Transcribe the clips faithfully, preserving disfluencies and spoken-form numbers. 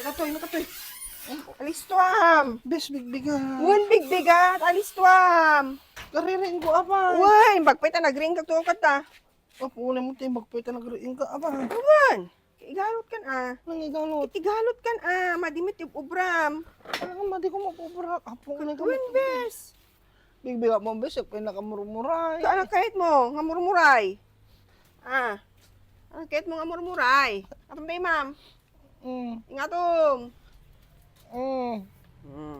Nakatoy, nakatoy. Alistuam. Bes, bigbigat. Wen, bigbigat. Alistuam. Kaririing ko, apay. Wen, bagpay ta nagriing ka to kata. Apo, unay mo ti bagpay ta nagriing ka, apay. Wen. Igalot kan, ah. Nang igalot. Igalot kan, ah. Madi met ti ubram. Ano nga madi ko mapubra? Apo, unay ka Wen, mapubra. Bes. Bigbigat mo, bes, kay nakamurmuray. Ka-, ano kayat mo nga murmuray? Ah. Ano kayat mo nga murmuray? Atum day, ma'am. Mm. Ingatum. Mm. Mm.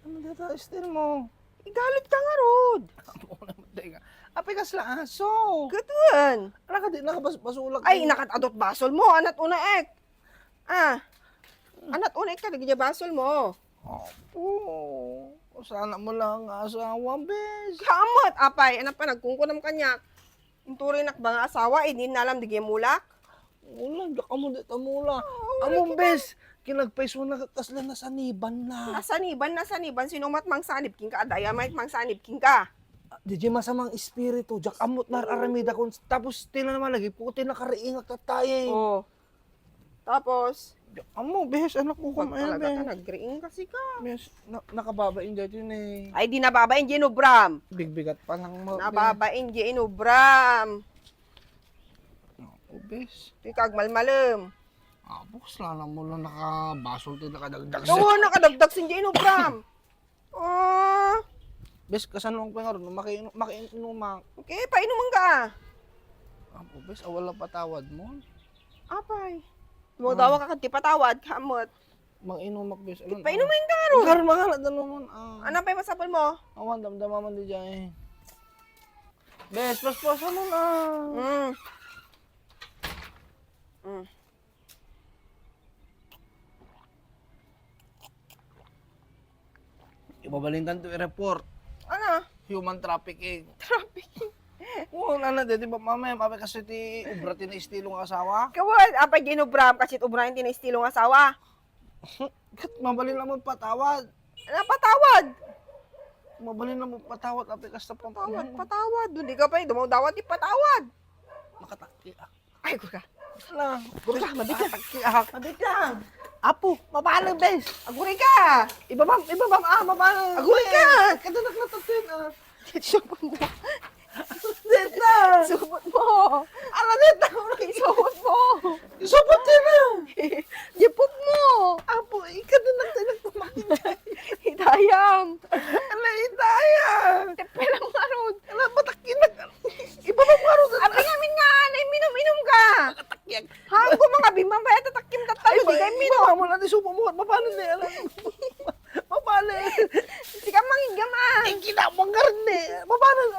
Ano dito, style mo? Igalot ka ngarud. Apo naman, teka. Apay kasla aso. Katuen. Ano ka di, nakabas-, basulak Ay, mo? Nakat adot basol mo. Anat una ek. Ah. Anat una ek ka, di basol mo. Apo. Sana mo lang nga asawa, bes. Kamot, apay. Anak pa, nagkungkunam kanyak. Inturay nak ba nga asawa, idin nalam di mulak? Wala, diak ammo dita mulak. Ah, wala Among kita. Bes, kinagpayso na kasla nasaniban na. Nasaniban, nasaniban. Sino mat mangsanib king ka? Adaya mat mangsanib king ka. Di di masamang espiritu, diak ammo nar-aramida kon tapos ti na malagip ko, ti nakariingak tatay. Oh. Tapos? Diak ammo, bes, anak ko Pag kung talaga ayan, ka, eh. Nagriing kasi ka. Bes, na, nakababain dyan yun eh. Ay, di nababain, di inubram. Bigbigat pa lang mo, bes. Nababain, di inubram. Ako, bes. Ikaw, agmalmalem. Ah, bukas lang mo lang nakabasol tayo, nakadagdag sa Oo, nakadagdag sin di inubram. Ah. Bes, kasano ang pangaron? Maki-, makiinuman. Okay, painuman ka. Apo, bes, awal ang patawad mo. Apay. Mo Ah. dawa ka ti patawad, kamot. Manginumak, bes. Ano, Painuman ka, ano? Gar, mga anak, ano mo, ah. Ano pa'y masapul mo? Awan, damdama man di dyan, eh. Bes, paspasan mo na. Mm. Mm. Ibabalinkan to i-report. Ano? Human trafficking. Trafficking? Oo, ano, di, di ba, mamaya, mamaya kasi ti ubra ti naistilo nga asawa. Kawan, apay ginubram kasi ti ubra ti naistilo nga asawa. Kat, mabalin lang mo patawad. Napatawad? Mabalin lang mo patawad, apay kasta pa. Patawad, patawad. Doon di ka pa, eh, dumawdawat, ipatawad. Makataki, ah. Ay, gura. Ala, gura, mabit ka. Aki, ah. Mabit ka. Apo, mabalo, bes. Aguri ka. Ibabam, ibabam, ah, mabalo. Aguri ka. Kadanak na tatin, ah. Subot mo. Dito. Subot mo. Ano dito? Isubot mo. Isubot din, ah. Ipok mo. Apo, ikadanak, tanak, tumakin. Itayam. Ala, itayam. Tepelang marud. Ala, matakin na. Iba ba, maro na? Abi namin nga, anay, minum-inum ka. Takyag. Hanggo mga bimang baya, tatakim tatalo, di kayo minum. Iba mo na, di subo mo, mapano na yan? Mapano? Di ka mangiggam, ah. Ang kinabang ka rin, eh. Mapano na?